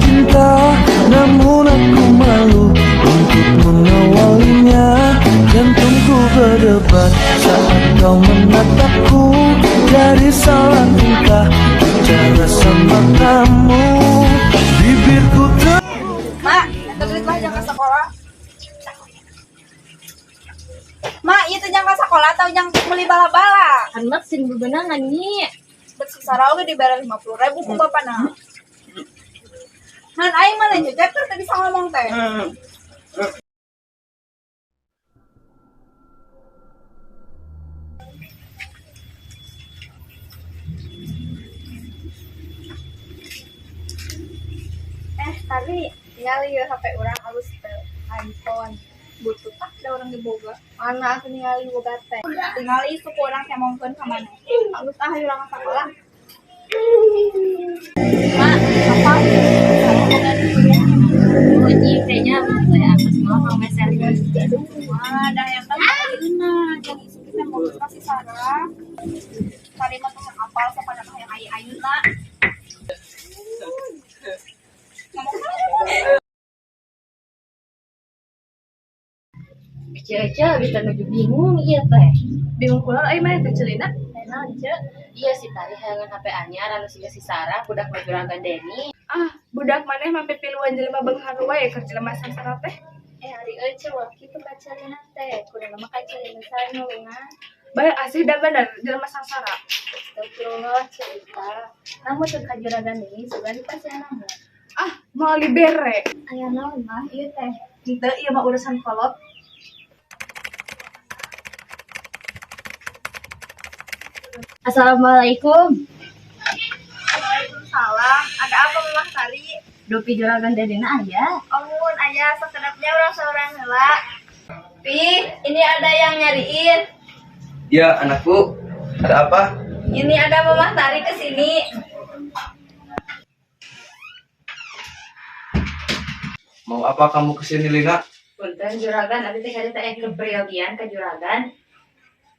cinta, namun aku malu untuk mengawalinya. Jantungku berdebar saat kau menatapku. Dari salah tingkah bicara sama kamu, bibirku ter Mak, duit lah jang ka sekolah. Mak, itu jang ka sekolah atau jang beli bala-bala? Kan mesin bebenangan nyi. Bersisara oge dibayar 50.000 ku bapana. Han aing mah lain jejak teu bisa ngomong teh. Tadi ningali ya HP urang alus teu, iPhone. Butuh ah da urang diboga. Mana atuh ningali boga teh. Tingali suku urang temongkeun ka maneh. Alus ah hayu urang ka sakola. Mak, apa? Boga duit. Nyi, kayaknya saya aku sekolah mau meser. Wah, dah yang kan ayeuna jeung isuk kita mau ka si Sarah. Tadi mah teu apal sok pada hayang aya ayeuna. Ngomong. Ece, ece, bisa nuju bingung iya teh. Bingung kula euy mah teh celina. Teh naon, Ce? Iya si Tari hayangan HP anyar anu siga si Sarah budak mah juragan Deni. Ah, budak maneh mah pipiluan jelema beunghar wae keur jelema sangsara teh. Eh, ari ece wah kitu ka celina teh. Kudu mah ka celina sae nulungan. Bae asih da bener jelema sangsara. Astagfirullah cerita. Namun teu ka juragan Deni sugan dipasihan mah. Ah, moal dibere. Aya naon mah ieu teh? Henteu ieu mah urusan kolot. Assalamualaikum. Waalaikumsalam. Ada apa Mamah Tari? Dupi juragan Denina aya. Amun aya sakedapnya urang saurang heula. Pi, ini ada yang nyariin. Ya, anakku, ada apa? Ini ada Mamah Tari ke sini. Mau apa kamu kesini, Lina? Punten juragan abi teh kadi teh kebriogian ka juragan.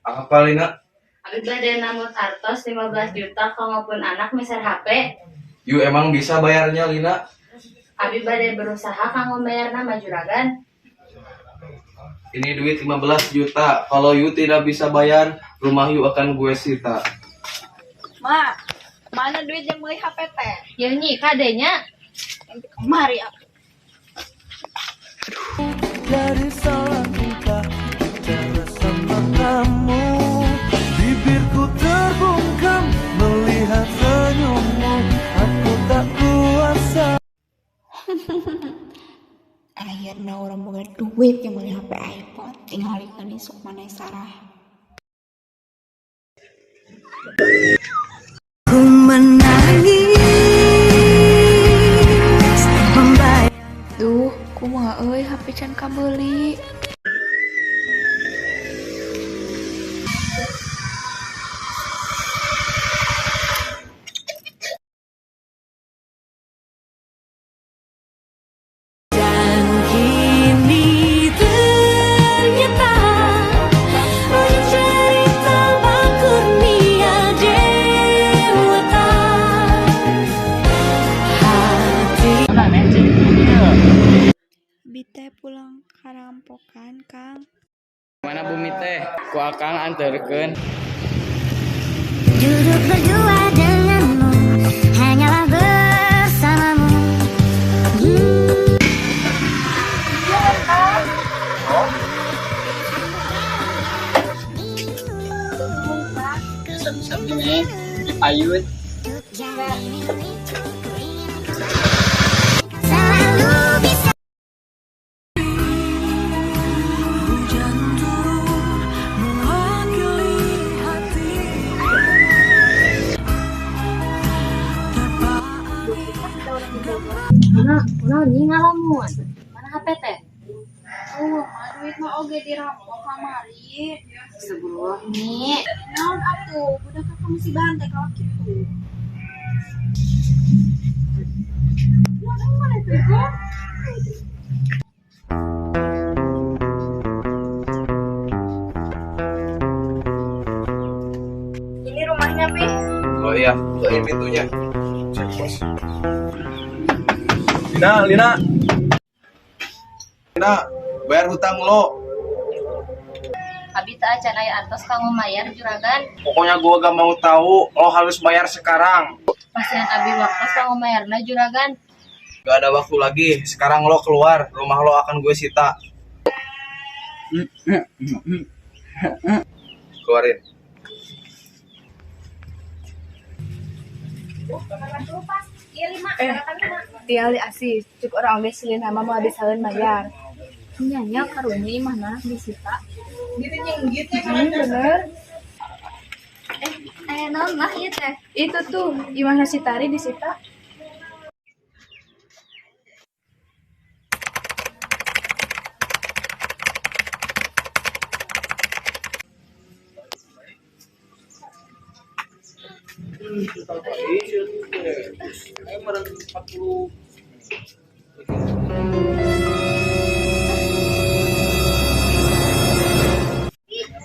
Apa, Lina? Abi bade namut artos 15 juta kanggo anak meser HP. You emang bisa bayarnya, Lina? Abi bade berusaha kanggo bayarna mah juragan. Ini duit 15 juta. Kalau you tidak bisa bayar, rumah you akan gue sita. Ma, mana duit yang beli HP teh? Ya nyi kadenya. Nanti kemari aku. Dari salah tingkah bicara sama kamu, bibirku terbungkam melihat senyummu. Aku tak kuasa. Akhirnya urang boga duit yang beli HP iPhone, tinggal ikan isuk mana Sarah. Ku menangis membayang Duh, kumaha euy HP can kabeuli. Dan kini ternyata ujung cerita kurnia dewata hati. Bite pulang karampokan, Kang. Mana bumi teh? Ku akang anterkeun. Duduk berdua denganmu, hanyalah bersamamu. Sami-sami Ayun. Selalu bisa. Hujan turun mewakili hati. Mana mana nyi ngalamun. Mana HP teh? Oh, mah duit mah oge dirampok kamari. Astagfirullah nyi. Naon atuh, budak kakak masih bantai kalau kitu. Mana mana itu, Kok? Ini rumahnya, Pi. Oh iya, bukain pintunya. Cek, bos. Lina, Lina. Lina, bayar hutang lo. Abi teh acan aya artos kanggo mayar juragan. Pokoknya gua gak mau tahu, lo harus bayar sekarang. Pasihan abi waktu kanggo mayarna juragan. Gak ada waktu lagi. Sekarang lo keluar, rumah lo akan gue sita. Keluarin. Eh, tinggal di asis. Cuk orang oge si Lina mah moal bisaeun mayar. Nya nya karunya imahna disita. Bener. Eh, naon lah ieu teh? Itu tuh imahna si Tari disita.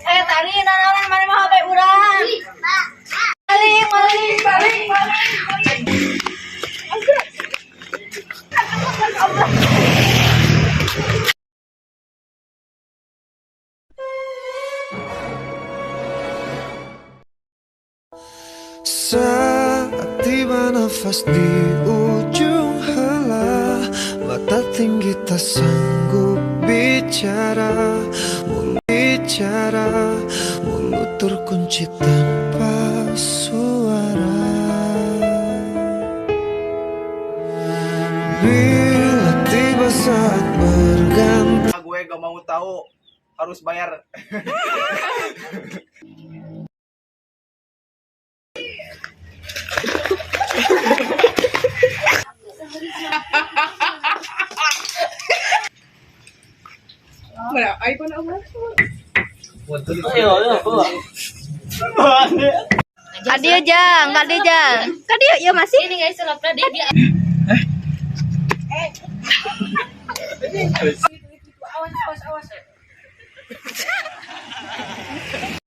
Eh, Tari, nanaonan maneh mah HP urang. Maling, maling, maling, maling. Saat tiba nafas di ujung hela, mata tinggi tak sanggup bicara. Mulut bicara, mulut terkunci tanpa suara. Bila tiba saat berganti Gue gak mau tahu, harus bayar. Berapa iPhone Allah? Kadieu jang, kadieu jang. Kadieu ieu masih. Ini guys sulapna di dia. Awas, awas, awas.